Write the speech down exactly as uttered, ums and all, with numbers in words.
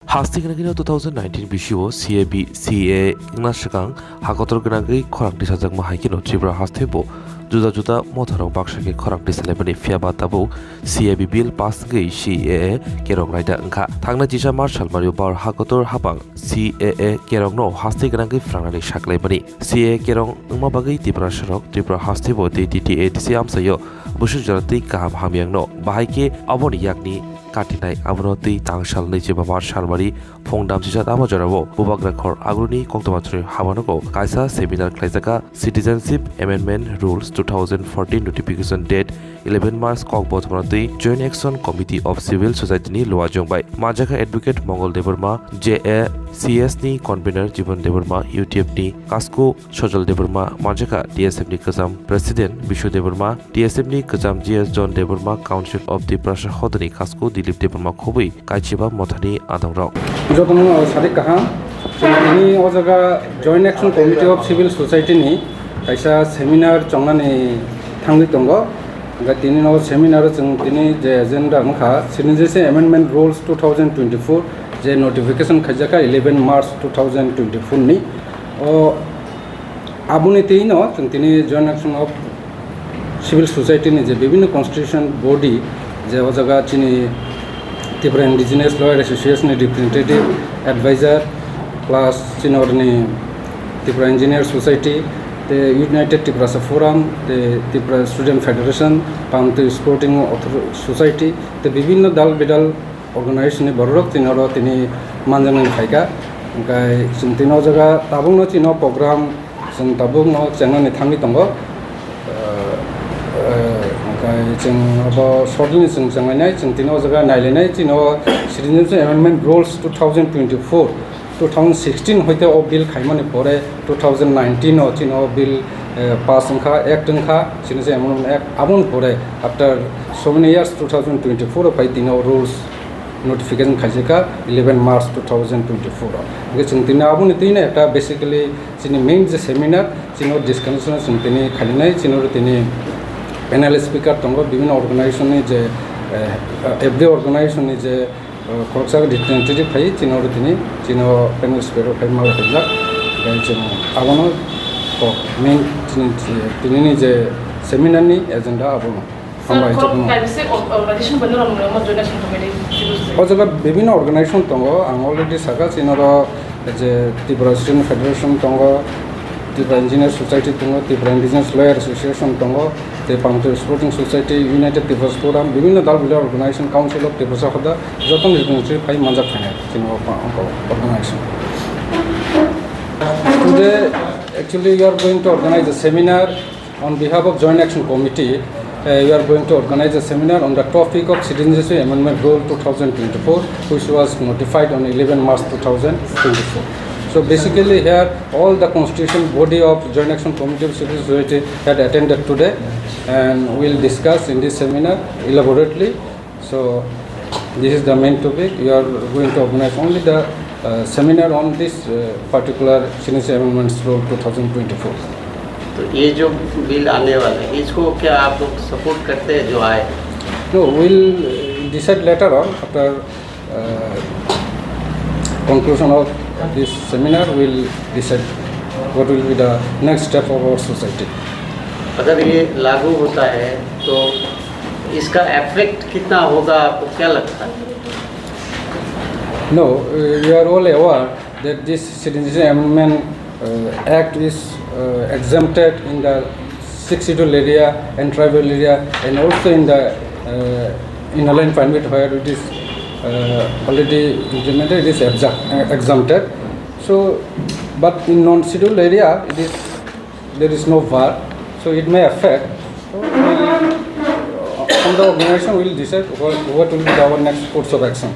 Haste gwnangwi two thousand nineteen bisio C A B, C A A wngna swkang ha kotor gwnangwi khorang tisajakma hai kheno Tripura haste bo juda juda motharok baksa khe khorang tisalaimani, phiya ba tabuk C A B bill pass wngwi C A A kerong raida wngkha. Thangnai chisa March salmario bar ha kotor hapang C A A kerongno haste gwnangwi phwrangnani saklaimani. C A A kerong wngma bagwi Tiprasarok Tripura haste bo tei T T A D C amchaio bwswk jora twi kaham hamyangno bahai khe aboni yakni katinai abono twi tangsal nwichiba March salmari phung damchisa tamo jorao bubagra khor agroni koktwma chwrai habanogo kaisa seminar khlaijakha Citizenship Amendment Rules two thousand fourteen notification date eleven March kok bothomano twi Joint Action Committee of Civil Society ni Luajong bai manjakha Advocate Mongol Debbarma, J A C S ni convener Jibon Debbarma, U T F ni Kasko Sojol Debbarma, manjakha T S F ni kwcham President Bishu Debbarma, T S F ni kwcham G S John Debbarma, Council of Tiprasa hodani Kasko Dilip Debbarma khobwi kaichiba mothani adongrok. Jotono sadik kaham, chwng tini o jaga Joint Action Committee of Civil Society ni kaisa seminar chongnani thangwi tongo. Hwnkhe tini no seminar o chwng tini je agenda wngkha Citizenship Amendment Rules two thousand twenty-four je notification khaijakha eleven March two thousand twenty-four ni. O Aboni twi no chwng tini Joint Action of Civil Society ni je bibhinno constitution body, je o jaga chini Tripura Indigenous Lawyer Association ni representative, advisor, plus chini oroni Tripura Engineer Society, te United Tiprasa Forum, te Tripura Student Federation, Pamtwi Sporting Author-, Society, te bibhinno dal bidal organization ni borok rok chini oro tini manjaknani phaikha. Hwnkhe chwng tini o jaga tabukno chini o program chwng tabukno chengnani thangwi tongo. Eh, eh, hwnkhe chwng abo shortly chwng chenglainai, chwng tini o jaga nailainai, chini o Citizenship Amendment Rules two thousand twenty-four, two thousand sixteen hoite o bill khaimani pore two thousand nineteen o chini o bill, eh, pass wngkha, act wngkha, chini se amendment act, aboni pore after so many years two thousand twenty-four o phai tini o rules notification khaijaka eleven March two thousand twenty-four o. Hwnkhe chwng tini aboni twi no ekta basically chini main je seminar, chini o discussion chwng tini khainai, chini oro tini panel speaker tongo, bibhinno organization ni je, eh, every organization ni je, eh, khoroksa representative phai, chini oro tini, chini o panel speaker phai mal khaijak. Hwnkhe chwng abono kok main chini, tini ni je seminar ni agenda abono. Hambai, sir, jotono. Kaisa or-, organization bai norok nungma join action committee sibose? O jaga bibhinno organization tongo, ang already saka, chini oro je Tripura Student Federation tongo, Tripura Engineer Society tongo, Tripura Indigenous Lawyer Association tongo, tei Pamtwi Sporting Society, United Tiprasa Forum, bibhinno dal bidal organization, Council of Tiprasa hoda, jotono representative phai manjak khainai, chini o pa-, o organization. Today, actually, we are going to organize a seminar On behalf of Joint Action Committee, uh, we are going to organize a seminar on the topic of Citizenship Amendment Rule two thousand twenty-four, which was notified on eleven March two thousand twenty-four. So basically here, all the constitution body of Joint Action Committee of Civil Society had attended today, and we'll discuss in this seminar elaborately. So, this is the main topic. You are going to organize only the, uh, seminar on this, uh, particular Citizenship Amendments Rule two thousand twenty-four. तो ये जो बिल आने वाला है, इसको क्या आप लोग सपोर्ट करते हैं जो आए? No, we'll, uh, decide later on after, uh, conclusion of this seminar. We'll decide what will be the next step of our society. अगर ये लागू होता है तो इसका इफेक्ट कितना होगा, आपको क्या लगता है? No, uh, you are all aware that this Citizenship Amendment, uh, Act is, uh, exempted in the Sixth Schedule area and tribal area, and also in the, uh, Inner Line Permit where it is, uh, already implemented, it is exempt, uh, exempted. So, but in non-scheduled area, it is there is no bar, so it may affect. So, we, uh, on the organization, we will decide what, what will be our next course of action.